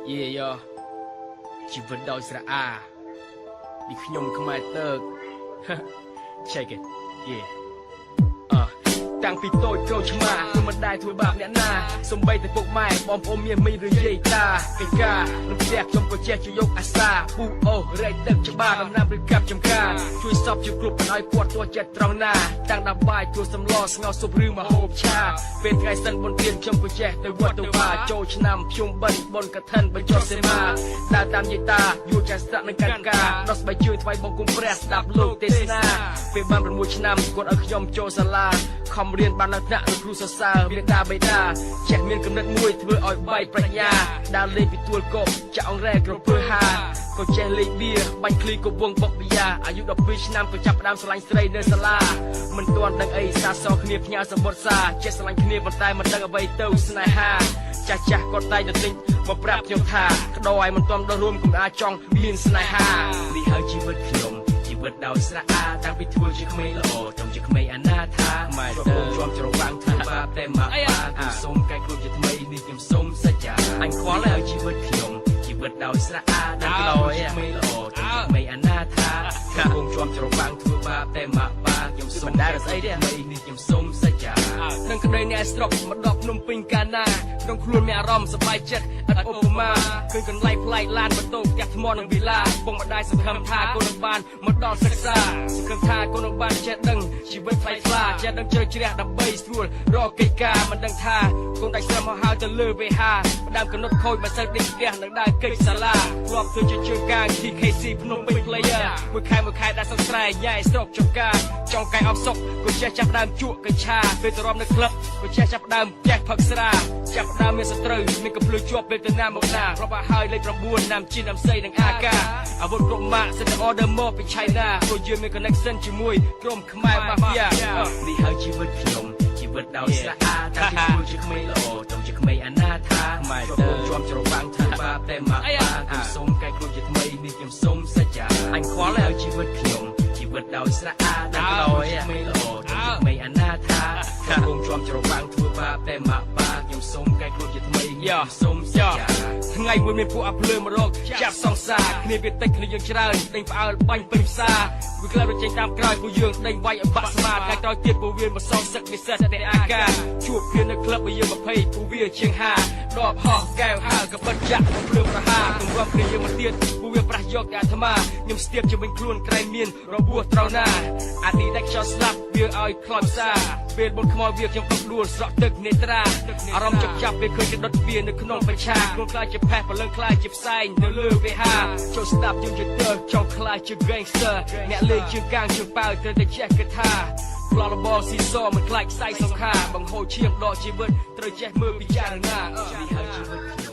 Yeah យ៉ជីវិតដោយស្រអានេះខ្ញុំខ្មែរតើក Check it, yeah. អតាំងពីតូចក្រូចឆ្មាខ្ញុំមិនដែលធ្វើបាបអ្នកណាសំបីតែពុកម៉ែបងប្អូនមានមីឬយាយតាកិច្ចការនៅផ្ទះខ្ញុំក៏ចេះជាយកអាសាពូអូរែកទឹកច្បារដំណាំឬកាប់ចំការជួយសពជាគ្រប់មិនឲ្យគាត់ទាស់ចិត្តត្រង់ណាតាំងដល់បាយទួសម្លស្ងោរស៊ុបឬមហូបឆាពេលថ្ងៃសិនបុណ្យទានខ្ញុំក៏ចេះទៅវត្តទៅវាចូលឆ្នាំភ្ជុំបិណ្ឌបុណ្យកឋិនបញ្ចុះសេមាដើរតាមយាយតាយួរចាស់ស្នាក់នឹងកាន់ការដោះស្បែកជើងថ្វាយបង្គំព្រះស្ដាប់លោកទេសនាពេលបាន6ឆ្នាំគាត់ឲ្យខ្ញុំចូលសាលាខំរៀនបានដល់ថ្នាក់លោកគ្រូសរសើរមេតាបេតាចេះមានគំនិតមួយធ្វើឲ្យបែកប្រាជ្ញាដើរលេងពីទួលគោកចាក់អង្រែក្រពើហាក៏ចេះលេងបៀបាញ់ឃ្លីក៏វងបុកបយ៉ាអាយុ12ឆ្នាំក៏ចាប់ផ្ដើមស្រឡាញ់ស្រីនៅសាលាមិនទាន់ដឹងអីសាសគ្នាផ្ញើសម្បត្តិសារចេះស្រឡាញ់គ្នាប៉ុន្តែមិនដឹងអ្វីទៅស្នេហាចាស់ចាស់គាត់តែងតែទិញមកប្រាប់ខ្ញុំថាក្តោឲ្យមិនទាន់ដល់រួមកុំអាចចង់មានស្នេហានេះហើយជីវិតខ្ញុំជីវិតដោយស្រអាតាំងពីធ្វើជាក្មេងល្អទៅជាក្មេងអនាថាម៉ែទៅជាប់ច្រវាំងធ្វើបាបតែមកបាខ្ញុំសូមកែខ្លួនជាថ្មីនេះខ្ញុំសូមសច្ចាអញខ្វល់ហើយជីវិតខ្ញុំជីវិតដោយស្រអាតាំងពីធ្វើជាក្មេងល្អទៅជាក្មេងអនាថាកំពុងជាប់ច្រវាំងធ្វើបាបតែមកបាខ្ញុំសូមមិនដែលស្អីទេនេះខ្ញុំសូមសច្ចានឹងក្តីអ្នកស្រុកមកដល់ភ្នំពេញកាលណាក្នុងខ្លួនមានអារម្មណ៍សប្បាយចិត្តឥតឧបមាឃើញកន្លែងប្លែកឡានម៉ូតូផ្ទះថ្មនិងវិឡាបងម្ដាយសង្ឃឹមថាកូននឹងបានមកដល់សិក្សាសង្ឃឹមថាកូននឹងបានចេះដឹងជីវិតថ្លៃថ្លាចេះដឹងជ្រៅជ្រះដើម្បីស្រួលរកកិច្ចការមិនដឹងថាកូនដាច់ស្រមមកហើយទៅលើវេហាផ្ដើមកណត់ខូចមិនសូវដេកផ្ទះនឹងដើរកិច្ចសាលាធ្លាប់ធ្វើជាជើងកាង TKC ភ្នំពេញ player មួយខែមួយខែដែលសង្ស្រែញ៉ែស្រុកចំការចង់កែអបសុកក៏ចេះចាប់ដើមជក់កញ្ឆាពេលទៅរំនៅក្លឹបក៏ចេះចាប់ដើមចេះផឹកស្រាចាប់ដើមមានសត្រូវមានកំភ្លើជាប់ពេលទៅណាមកណារាប់ឲ្យហើយលេខ9ណាំជីណាំសីនិងអាកាអាវុធគ្រប់ម៉ាកសិតតែ order មកពី China ព្រោះយើងមាន connection ជាមួយក្រុមខ្មែរ mafia នេះហើយជីវិតខ្ញុំជីវិតដោយស្រអាតាំងពីធ្វើជាក្មេងល្អទៅជាក្មេងអនាថាម៉ែទៅជាប់ច្រវាំងធ្វើបាបតែមកបាខ្ញុំសូមកែខ្លួនជាថ្មីនេះខ្ញុំសូមសច្ចាអញខ្វល់ហើយជីវិតខ្ញុំជីវិតដោយស្រអាតាំងពីធ្វើជាក្មេងល្អទៅជាក្មេងអនាថាកំពុងជាប់ច្រវាំងធ្វើបាបតែមកបាខ្ញុំសូមកែខ្លួនជាថ្មីខ្ញុំសូមសច្ចាថ្ងៃមួយមានពួកអាភ្លើមករកចាប់សង្សារគ្នាវាតិចគ្នាយើងច្រើនដេញផ្អើលបាញ់ពេញផ្សារវាក្លាប់រចេញតាមក្រោយពួកយើងដេញវាយឲ្យបាក់ស្មាថ្ងៃក្រោយទៀតពួកវាមកសងសឹកវាសិតតែអាការជួបគ្នានៅក្លឹបបើយើង20ពួកវាជាង50ដបហោះកែវហើកបិតចាក់ភ្លើងប្រហាទម្រាំគ្នាយើងមកទៀតពួកវាប្រាស់យកតែអាត្មាខ្ញុំស្ទាបជាមួយខ្លួនក្រែងមានរបួសត្រូវណាអាទីដាច់ខ្យល់ស្លាប់វាឲ្យខ្លោចផ្សាពេលបុនខ្មោចវាខ្ញុំដុតដួលស្រក់ទឹកនេត្រាអារម្មណ៍ចុកចាប់ពេលឃើញគេដុតវានៅក្នុងបញ្ឆាខ្លួនខ្លាចជាផេះព្រលឹងខ្លាចជាផ្សែងនៅលើវេហាចូលស្ដាប់យើងជាទើចង់ខ្លាចជា gangster អ្នកលេងជាងកាងជាងប៉ាវត្រូវតែចេះគិតថាផ្លោះលបងស៊ីសមិនខ្លាចខ្សែសង្ខាបង្ហូរឈាមដកជីវិតត្រូវចេះមើលពិចារណានេះហើយជីវិត